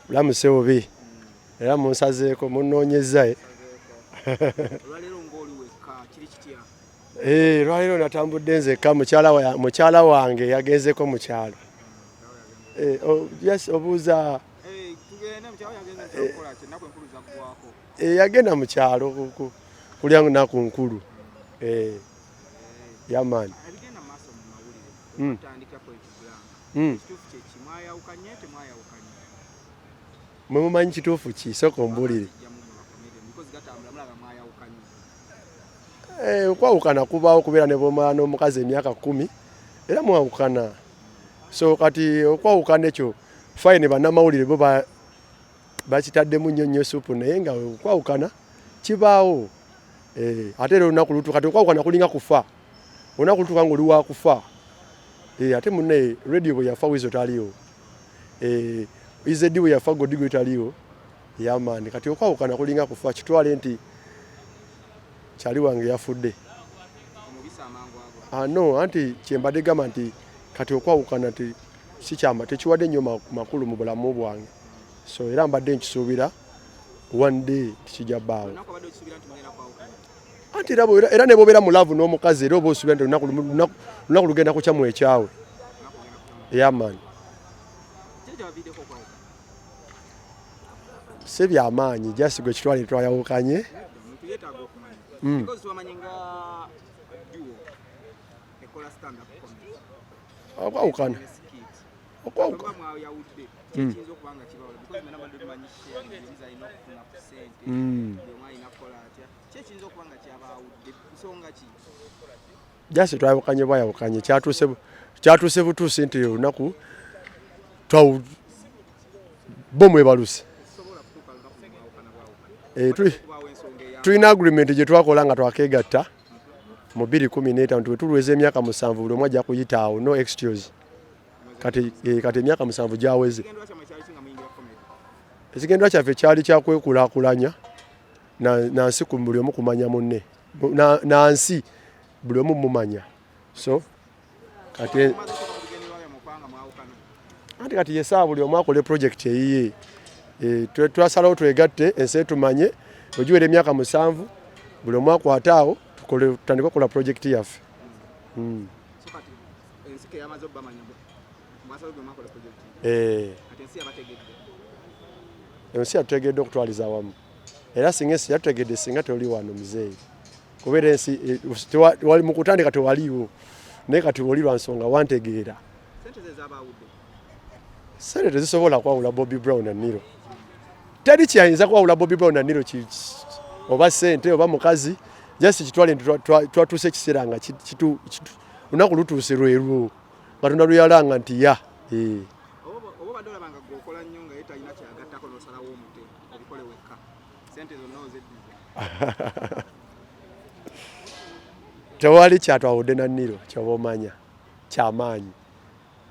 Bulamu sewubi era munsazeeko munoonyezza. Eh, lwaleero natambudde nzekka, mukyala wange yagenzeko mu kyalo. Eh, yes, obuuza. Eh, yagenda mu kyalo kulya naku nkulu. Yeah man. Mwe mumanyi kituufu ki? Sooka ombuulire. Okwawukana kubaawo, kubeera ne bwomala n'omukazi emyaka 10 era mwawukana. So kati okwawukana ekyo fine, bannamawulire bo bakitaddemu nnyo nnyo supu, naye nga okwawukana kibaawo. Ate era olunaku lutuuka, kati okwawukana kulinga kufa, olunaku lutuuka ng'oli wakufa. Ate munne Radio bwe yafa, Weasel taliwo. Izedi bwe yafa, Godigo taliwo. Yeah man, kati okwawukana kulinga kufa, kitwale nti kyali wange yafudde. Ah, no, anti kyembadde gamba nti kati okwawukana nti si kyama, tekiwadde nnyo makulu mu bulamu bwange. So era mbadde nkisuubira one day tikijja bbaawo. Anti era ne bwobeera mu love n'omukazi, era oba osuubira nti olunaku lugenda kukya mu ekyawe. Yeah man, si byamaanyi, just gwe kitwale twayawukanye. Okwawukana okwawukana Just twayawukanye bwayawukanye, kyatuuse butuusi nti olunaku bo mwebaluse. Tulina agreement gye twakola nga twakegatta mu 2015 nti wetuluweza emyaka 7 buli omu ajja kuyita awo, no excuse. Kati emyaka 7 gyaweze. Ekigendwa kyaffe kyali kyakwekulaakulanya nansi ku buli omu kumanya munne, nansi buli omu mumanya. So kati anti kati yesaawa buli omu akole project eyiye. Twasalawo twegatte ensi etumanye, bwegiwera emyaka 7 buli omu akwate awo tutandike okukola project yaffe. Ensi yatutegedde okutwaliza awamu, era singa ensi yatutegedde singa toli wano muzeeyi, kubeera ensi mu kutandika tewaliiwo, naye kati oli lwa nsonga wantegeera. Sente tezisobola kwawula Bobby Brown na Nilo. Teri kyayinza kwawula Bobby Brown na Nilo, oba sente oba mukazi. Just kitwale nti twatuuse ekiseera nga lunaku lutuuse lwerwo Katonda lwe yalanga nti ya. Oba obadde olaba nga gweokola nnyo nga ye talina kyagattako, n'osalawo omute obikole wekka, sente zonna ozeddiza? Tewali kyatwawudde na Nilo, kyoba omanya kyamaanyi,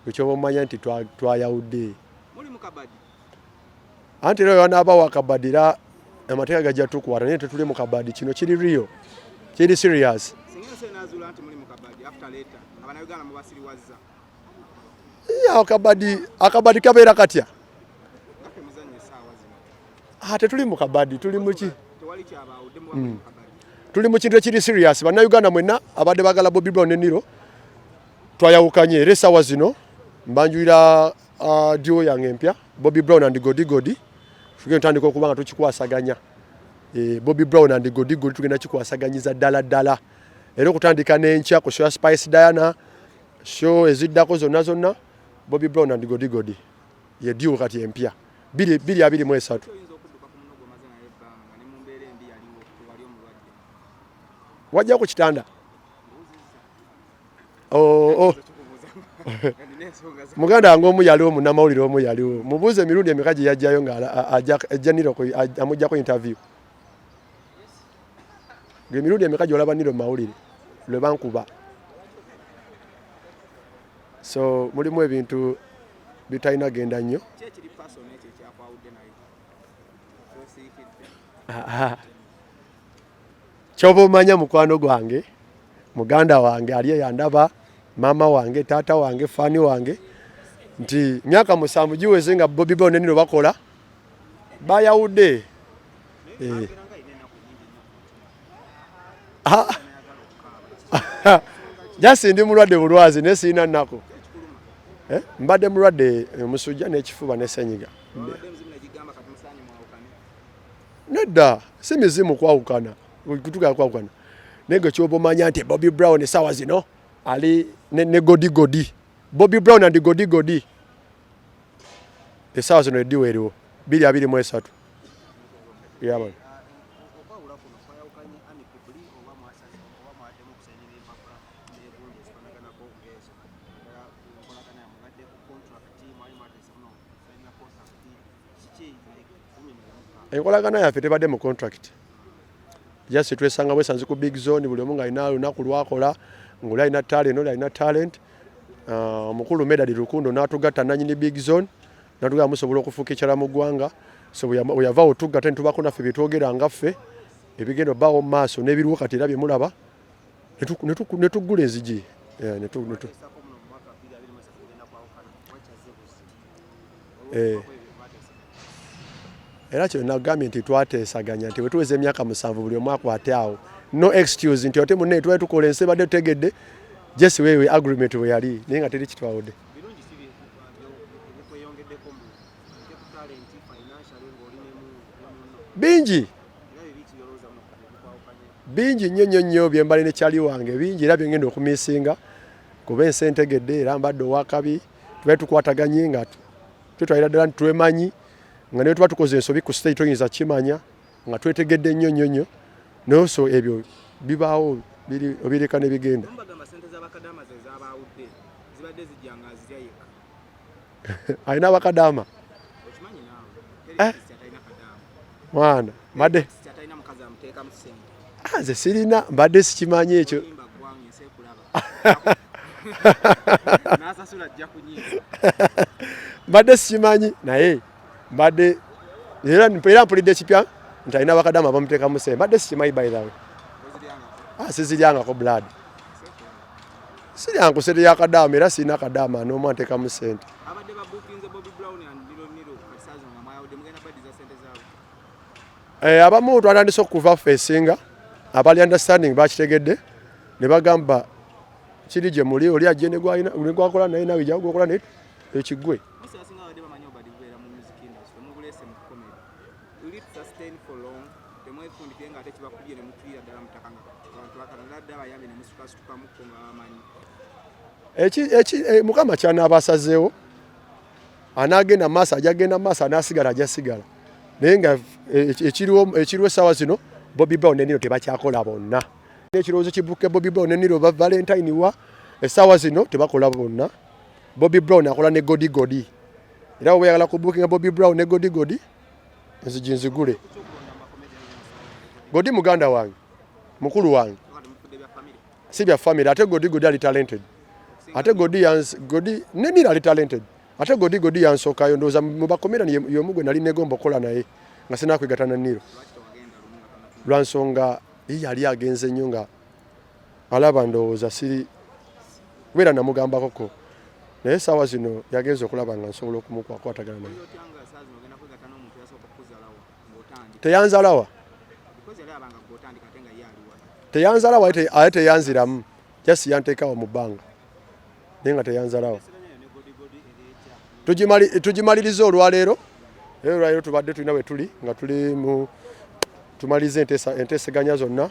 ekyoba omanya nti twayawudde. Muli mu kabadi? Anti era wanaaba wakabadi era amateeka gajja tukwata, naye tetuli mu kabadi. Kino kiri real, kiri serious. Singa ensi enaazuula nti muli mu kabadi after later, Abannayuganda mubasiriwazza. Ya, akabadi kabeera katya? Nga kemuzannya essaawa zino. Ah, tetuli mu kabadi, tuli muki? Tewali kyabaawudde, muba muli mu kabadi. Tuli mu kintu ekiri serious. Bannayuganda mwenna abadde bagala Bobby Brown ne Nilo, twayawukanye, era essaawa zino mbanjulira duo yange empya, Bobby Brown and Godi Godi. Tugenda tutandika okuba nga tukikwasaganya. Bobby Brown and Godi Godi tugenda kikwasaganyiza ddala ddala, era okutandika n'enkya ku show ya Spice Diana, show eziddako zonna zonna, Bobby Brown and Godi Godi ye duo kati empya 2023. Oyinza okudduka ku muno gw'omaze naye ebbanga ne mu mbeera embi yaliwo tewali omulwadde? Wajja ku kitanda. Oh. Muganda wange omu yaliwo, munnamawulire omu yaliwo, mubuuze emirundi emeka gye yajjayo nga ajja Niro amuggyako interview. Emirundi emeka gy'olaba Niro mu mawulire lwe bankuba. So mulimu ebintu bitalina genda nnyo. Ki ekiri personal ekyo ekyakwawudde naye kyosiikidde? Kyoba omanya mukwano gwange, muganda wange ali eyandaba, maama wange, taata wange, fan wange. Nti myaka 7 giweze nga Bobby Brown ne Nilo bakola bayawudde. Eh. Jasi ndi mulwadde bulwazi naye sirina nnaku. Eh? Mbadde mulwadde omusujja n'ekifuba ne ssenyiga. Nedda, si mizimu kwawukana, kutugala kwawukana. Naye gwe kyoba omanya nti Bobby Brown essaawa zino ali ne Godi Godi. Bobby Brown and Godi Godi. Essaawa zino eddiwa eriwo 2023. Yeah, man. Enkolagana yaffe tebadde mu contract. Just twesanga bwesanzi ku big zone, buli omu ng'alina lunaku lwakola, ng'oli alina talent, oli alina talent. Omukulu Medadi Lukundo n'atugatta nannyini big zone, n'atugamba musobola okufuuka ekyala mu ggwanga. So bwe yavaawo tugatta ne tubaako naffe bye twogera nga ffe ebigenda obbaawo mu maaso n'ebiriwo kati era bye mulaba, ne tuggula enzigi. Yeah, era kyo nagambye nti twateesaganya nti bwe tuweza emyaka 7 buli omu akwate awo, no excuse nti ate munne twali tukola ensi ebadde tutegedde just wewe agreement bwe yali, naye nga teri kitwawudde. Bingi bingi nnyo nnyo nnyo bye mbali ne kyali wange bingi era bye ngenda okumisinga kuba ensi entegedde era mbadde owakabi. Tubadde tukwataganye nga twetwalira ddala nti twemanyi, nga naye tuba tukoze ensobi ku stage toyinza kimanya, nga twetegedde nnyo nnyo nnyo. Naye so ebyo bibaawo obireka ne bigenda. Alina abakadaama mwana mbadde nze sirina, mbadde sikimanyi ekyo. Mbadde sikimanyi, naye mbadde era mpulidde ekipya nti alina abakadaama bamuteekamu ssente. Mbadde sikimanyi by the way. Siziryangako blood. Sirya ku ssente ya kadaama era sirina kadaama n'omu anteekamu ssente. Abamu twatandise okuva ffe esinga abali understanding bakitegedde ne bagamba kiri gye muli, oli ajje ne gwakola naye nawe jawo gwokola naye ekiggwe. Mukama kyanaaba asazeewo, anaagenda maaso ajja genda maaso, anaasigala ajja sigala. Naye nga ekiriwo essaawa zino Bobby Brown ne Nilo tebakyakola bonna. Ekirowoozo kibukke Bobby Brown ne Nilo Valentine wa essaawa zino tebakola bonna. Bobby Brown akola ne Godi Godi. Era bw'oba oyagala kubuukinga Bobby Brown ne Godi Godi, nzigi nzigule. Godi muganda wange, mukulu wange. Si bya family, ate Godi Godi ali talented. Ate Godi Godi ne Nilo ali talented. Ate Godi Godi yansookayo, ndowooza mu bakomera y'omu gwe nali negomba okukola naye nga sinakwegatta na Nilo. Lwa nsonga ye yali agenze nnyo nga alaba ndowooza siri kubeera namugambakoko, naye essaawa zino yagenze okulaba nga nsobola okumukwatagana naye. Teyanzalawa. Teyanzalawa ate teyanziramu, just yanteekawo mu bbanga naye nga teyanzalawa. Tugimaliriza olwaleero, era olwaleero tubadde tulina we tuli nga tuli mu tumaliriza enteeseganya zonna.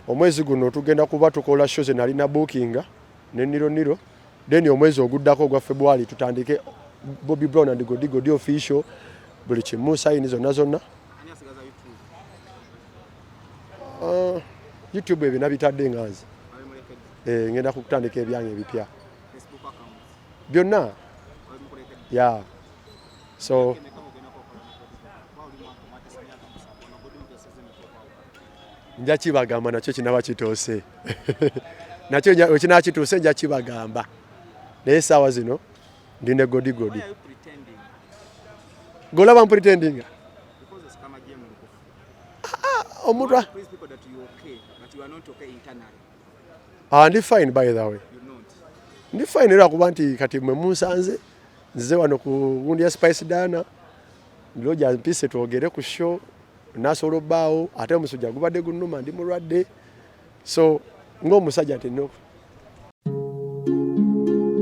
Omwezi guno tugenda kuba tukola show ze nalina bookinga ne Nilo Nilo, then omwezi oguddako ogwa February tutandike Bobby Brown and Godi Godi official, buli kimu sayini zonna zonna. YouTube ebyo nabitadde nga nze ngenda kutandika ebyange ebipya byonna. Yeah. So nja kibagamba nakyo kinaba kituuse. Nakyo wekinaba kituuse nja kibagamba, naye essaawa zino ndi ne Godi Godi. Golaba mpretendinga omuntu ndi fine by the way, ndi fine era kuba nti kati mwe munsanze Nzize wano ku gundi ya Spice Diana, Roger mpise twogere ku show, nasobola obbaawo, ate omusujja gubadde gunnuma, ndi mulwadde, so ng'omusajja nti no.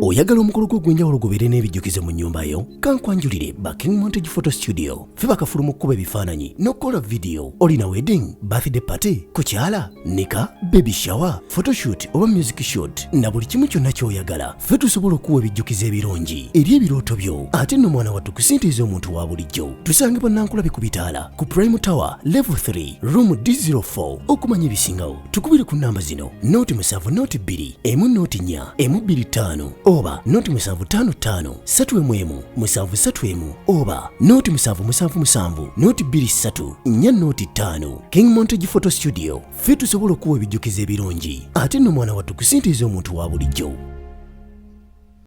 Oyagala omukolo gwo ogw'enjawulo gubeere n'ebijjukizo mu nnyumba yo? Kankwanjulire ba King Montage Photo Studio. Ffe bakafulu mu kkuba ebifaananyi n'okukola vidiyo. Olina wedding, birthday party, kukyala, nika, baby shower, photoshoot oba music shoot, na buli kimu kyonna ky'oyagala, ffe tusobola okuwa ebijjukizo ebirungi eri ebirooto byo. Ate nno mwana wattu, ku ssente ez'omuntu wa bulijjo. Tusangibwa Nankulabe ku bitaala ku Prime Tower level 3 room D04. Okumanya ebisingawo, tukubire ku namba zino: 0 7 02 1 04 1 25 oba 0755 3 1 7 3 1 oba 0777 023 4 05. King Montage Photo Studio, ffe tusobola okuwa ebijjukizo ebirungi, ate nno mwana wattu, ku ssente ez'omuntu wa bulijjo.